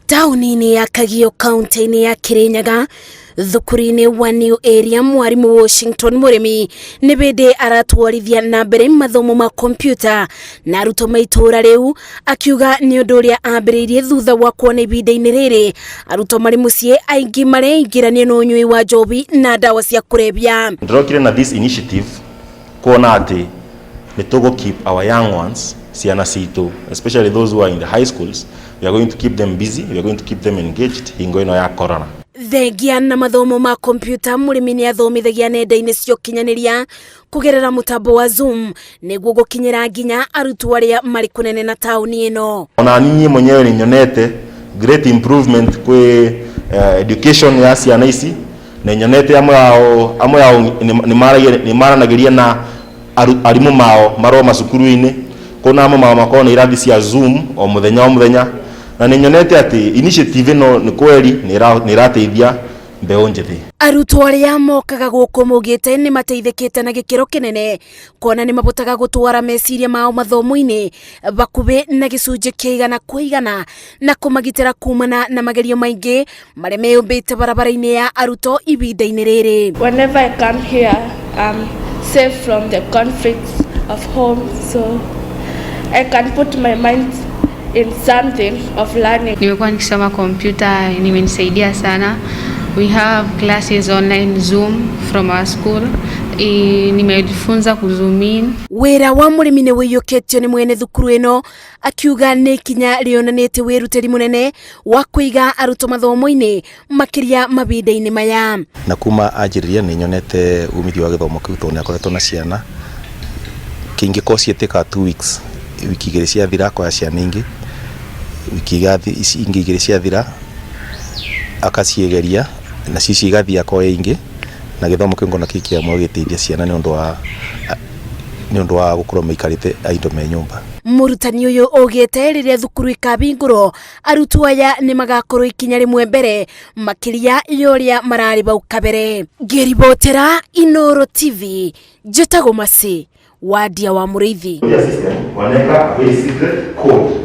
Taũni-inĩ ya Kagio kaunti-inĩ ya Kirinyaga thukuru-inĩ wa New Area mwarimũ Washington Mũrĩmi nĩ bĩndĩ aratwarithia na mbere mathomo ma kompyuta na arutwo ma itũũra rĩu, akiuga nĩ ũndũ ũrĩa ambĩrĩirie thutha wa kuona ihinda-inĩ rĩrĩ arutwo marĩ mũciĩ aingĩ mareingĩrania na ũnyui wa njohi na ndawa cia kũrebia. Ndĩrokire na this initiative kuona atĩ nĩ tũgũ keep our young ones, ciana citũ, especially those who are in the high schools. We are going to keep them busy, we are going to keep them engaged hingo ĩno ya corona. Thengia na mathomo ma kompyuta, mũrĩmi nĩ athomithagia nenda-inĩ cia ũkinyanĩria kũgerera mũtambo wa Zoom nĩguo gũkinyĩra nginya arutwo arĩa marĩ kũnene na taũni ĩno. Ona niĩ mwenyewe nĩ nyonete great improvement kwĩ education ya ciana ici, na nyonete amwe ao nĩ maranagĩria na arimũ mao marwo macukuru-inĩ kũna amwe mao makorwo na irathi cia Zoom o mũthenya o mũthenya, na nĩ nyonete atĩ initiative ĩno nĩ kweri nĩ ĩrateithia mbeũ njĩthĩ. Arutwo arĩa mokaga gũkũ maugĩte nĩ mateithĩkĩte na gĩkĩro kĩnene kuona nĩ mabotaga gũtwara meciria mao mathomo-inĩ bakubĩ na gĩcunjĩ kĩa 100% na kũmagitĩra kumana na magerio maingĩ marĩa meyũmbĩte barabara-inĩ ya arutwo ihinda-inĩ rĩrĩ. Whenever I come here, I'm safe from the conflicts of home, so I can put my mind in something of learning. Nimekuwa nikisoma kompyuta, nimenisaidia sana. We have classes online Zoom from our school. Nimejifunza kuzoom in. Wĩra wa mũrĩmi nĩ wĩiyũkĩtio nĩ mwene thukuru ĩno, akiuga nĩ ikinya rĩonanĩtie wĩrutĩri mũnene wa kũiga arutwo mathomo-inĩ makĩria mahinda-inĩ maya. Na kuma anjĩrĩria nĩ nyonete umithio wa gĩthomo kĩu, tondũ nĩ akoretwo na ciana kĩingĩ ko ciĩtĩkaga 2 weeks, wiki 2 ciathira akoya ciana ingĩ, wiki ici ingĩ 2 ciathira akaciĩgeria nacio ici igathiĩ akoya ingĩ, na gĩthomo kĩu ngona kĩ kĩamwe gĩteithia ciana nĩ ũndũ wa gũkorwo maikarĩte aindo me nyũmba. Mũrutani ũyũ augĩte rĩrĩa thukuru ikahingũrwo arutwo aya nĩ magakorwo ikinya rĩmwe mbere makĩria ya ũrĩa mararĩ bau kabere. Ngĩribotera Inooro TV, njĩtagwo Masi Wadia wa Mũrĩithi. Wanaweka very secret code.